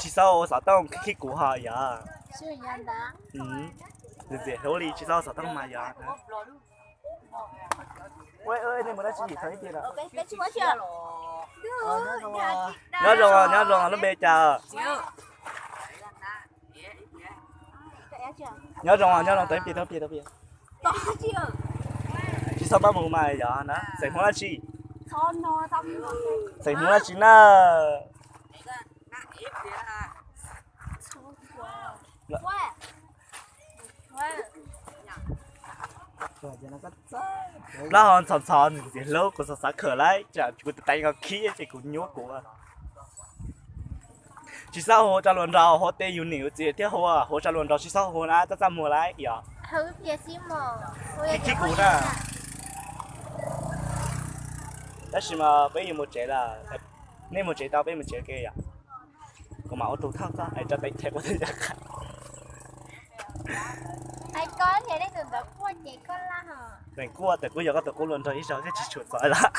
Tsis txhob ua xov tooj khib kuv ho yog. Ntxim ntxim hlub li tsis txhob ua xov tooj mas yog. Nej mus dab tsi ib pliag? Nyob zoo, nyob zoo, lub npe cas? Nyob zoo, nyob zoo, tau ib pliag, tau ib pliag. Tsis txhob pab mus mas yog na, xeem Hmoob dab tsi? Xeem Hmoob dab tsi na? Plaub hau ntxhov ntxhov ntxim ntxim hlub, kuv xav xav khawm lawm, tsam kuv tus tais nkaus khib ces kuv nyuab kuv. Tsis txhob hu rau luag nraug, hu tej yus niam yus txiv thiab hu, hu rau luag nraug tsis txhob hu na, txaj txaj muag lawm yog. Khib khib kuv na. Tab sis mas peb yuav mus tsev lawm, nej mus tsev tau peb mus tsev ke yom. Kuv mam ua tus thawj txoj es rau tais them ua tus ncaj qha. Teem kuaj tes kuj yog koj tus qub luag nraug ib zaug thiab tsis tshua txawv lawm.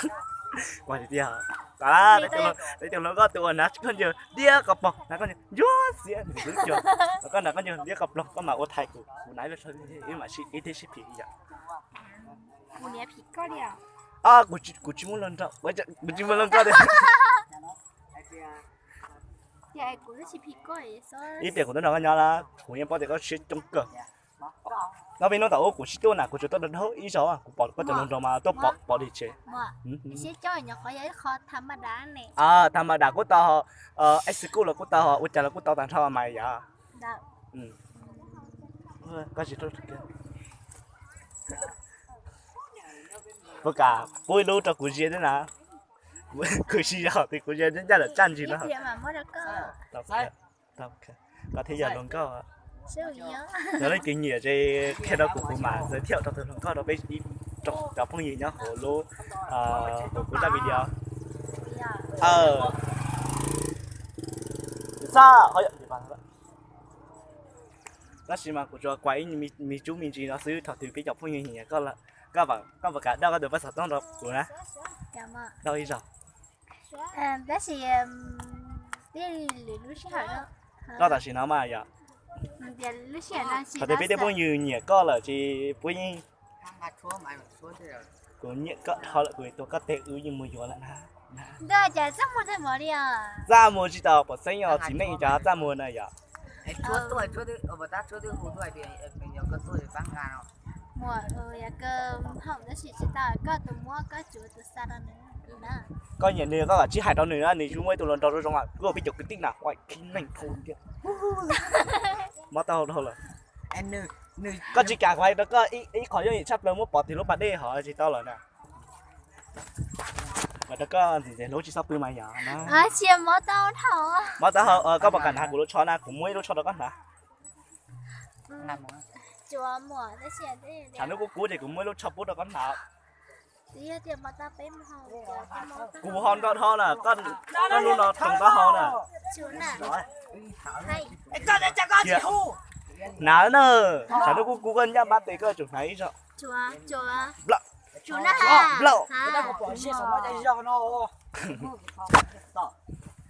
Kuv hais tiag, tab sis hluas nkauj tus uas hnav koj ncauj diab koj pog, hnav koj ncauj ncuab xiab, koj hnav koj ncauj diab koj pog, koj mam ua thaiv kuv, kuv hnav ib lub tsho ib mam sib ib thiab sib phim yom. Kuv tsis muaj luag nraug, kuv tsis muaj luag nraug li. Ib tiam kuv tuaj nrog koj nyob na, kuv yeej paub tias koj siab coob kawg. Nyob peb hnub tom ub kuv sib tuaj na, kuv tsuas tuaj dhau ib zaug, kuv pom koj cov luag nraug mas tuaj pom pom li tsev. Tham ma das kuj tau, ex kuj los kuj tau, ua cas los kuj tau tag nrho mas yom. Puas kam pub ib lub rau kuv zia thiab na? Kuv tsis yog tias kuv zia ncaj lawm tsaj ntsis no. Koj thiaj yog hluas nkauj. Yog leej twg nyiam ces qhia rau kuv, kuv mam giới thiệu rau tus hluas nkauj rau peb ib cov phooj ywg nyob hauv lub, hauv kuv zaj video. Tab sis mas kuv tsuas kuas ib me tsub me ntsis no xwb, thaum twg peb cov phooj ywg nyiam koj, koj puas kam daj koj tus paj xov tooj rau kuv na? Daj ib zaug. Daj tam sim no mas yom. Thaum twg peb tej phooj ywg nyiam koj lawm ces puab yeej, kuv nyiam koj dhau lawm, kuv tua koj teg wb yeej mus yuav lawm na. Txaj muag tsis tau pom xeeb os, txiv neej cov txaj muag na yom. Koj nyiam nws koj mam sib hais rau nws, nws yuav muaj ib tug hluas nraug zoo zoo, kuv peb cov kwv tij na, khib neeg dhau tiag. Mob taub hau dhau lawm. Koj tsis kam kuv hais rau koj ib qho yooj yim tshaj plaws muab pov tim lub pas dej hov tsis tau lawm na. Mas rau koj ntxim ntxim hlub tsis txhob pw mas yog na. Mob taub hau, koj puas kam hnav kuv lub tsho na, kuv muab ib lub tsho rau koj hnav. Tshav ntuj kub kub ces kuv muab ib lub tsho pub rau koj hnav. Kuv ho nto dhau na, koj lub no toog taub hau na. Hnav na, tshav ntuj kub kub koj ncaj npab tes koj tsum hnav ib zaug. Nplaum.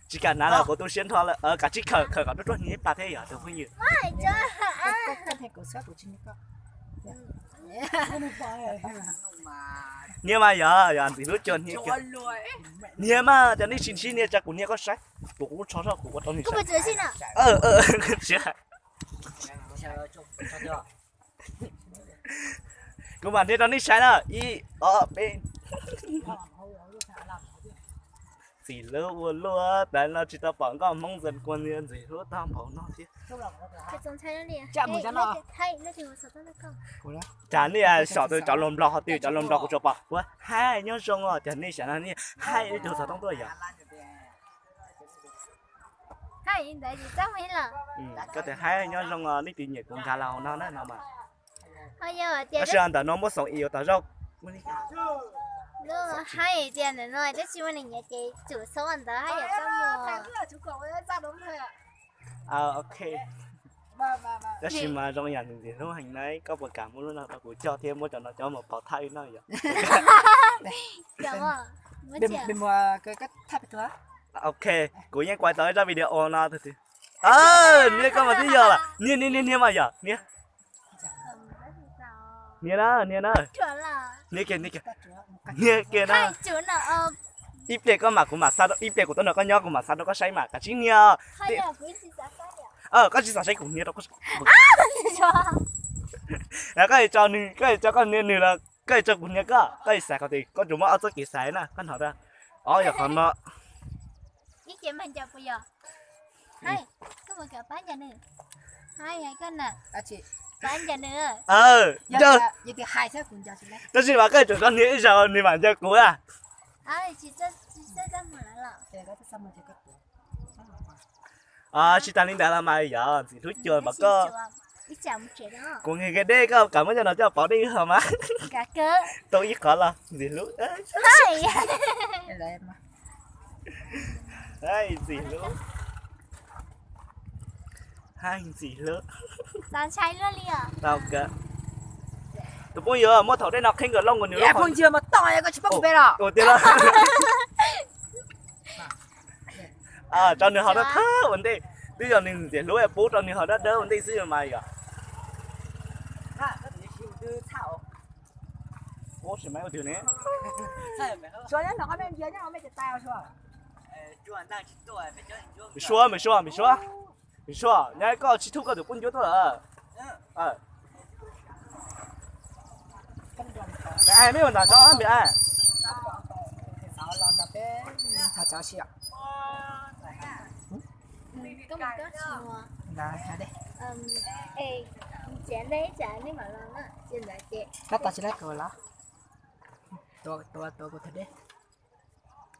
Tsis kam hnav lawm, kuv tu siab nrho lawm, kav tsij khawm khawm kom ruaj ruaj hniav ib plag thiab yog tus phooj ywg. Hniav mas yog, yog ntxim hlub cuag hniav. Hniav mas cov nej tsis ntsib hniav tsa kuv hniav koj saib, kuv kuv lub tsho kuv ua rau nej saib. Kuv mam hniav rau nej saib na, ib, ob, peb. Txiv lub ua luaj tas no tsis tau pom nkauj Hmoob ntxees kua ntxim hlub tag npaum no thiab. Cas nej xyom tus cov lus Nplog ho twb cov lus Nplog kuv tsuas pom ua hi nyob zoo os, cas nej xyom no nej hi ib tug xov tooj tuaj yom. Koj tias hi nyob zoo os, leej twg nyiam kuv nkag los hauv no na no mas. Tab sis ntawm no muab xoom ib yuav tas zaj. Ok. Tab sis mas zoo yam ntxim hlub heev na, koj puas kam muab lub no rau kuv coj thiab muab cov no coj mus pauv thaj wb noj yom? Ok, kuv yeej kuaj tau ib zaj video no tus twg. Nias koj mas twb yog lawm. Nias nias nias nias mas yog nias. Nias na, nias na. Nias kiag, nias kiag. Nias kiag na. Ib pliag koj mam, kuv mam xa, ib pliag kuv tuaj nrog koj nyob kuv mam xa rau koj saib mas kav tsij nias. Koj tsis xav saib kuv nias rau koj. Koj tso nws, koj tso koj nias nws los koj tso kuv nias koj, koj xav kom tias koj tsuas muaj ob txoj kev xav na, koj hnov tau. Ob yog qhov no. Tab sis mas koj tsuas tso nias ib zaug nws mam nco kuv a. Tsis tas li ntawd los mas yog ntxim hlub cuag npaum koj. Kuv nqhis dej koj kam muab cov no coj pauv dej ho mas. Tau ib qho los ntxim hlub. Ntxim hlub. Ntxim hlub. Tau kawg. Tus phooj ywg muab thaum dej no qhib nkawd loj nkaus nws lub. Ua tiag los. Tso nws ho dawb dawb ua ntej, twb yog nws ntxim hlub pub rau nws ho dawb dawb ua ntej xwb mas yog. Suav, me suav, me suav, me suav, nyob koj tsis thub koj tus phooj ywg tuaj lawm. Me ua nram zov me.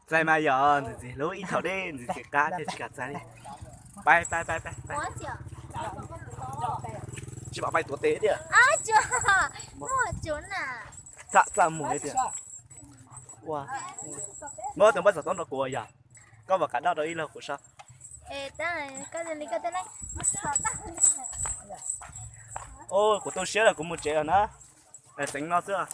Txais mas yog ntxim ntxim hlub ib thaum dej ntxim ntxim qab thiaj tsis kam txais li. Pais pais pais pais. Tsis pom pais tuav tes tiag. Txaj txaj muag li tiag. Muab tus npawb xov tooj rau kuv yog. Koj vam kam doj rau ib leeg kuv so. Kuv tu siab lawm kuv mus tsev os na. Xeev no xwb.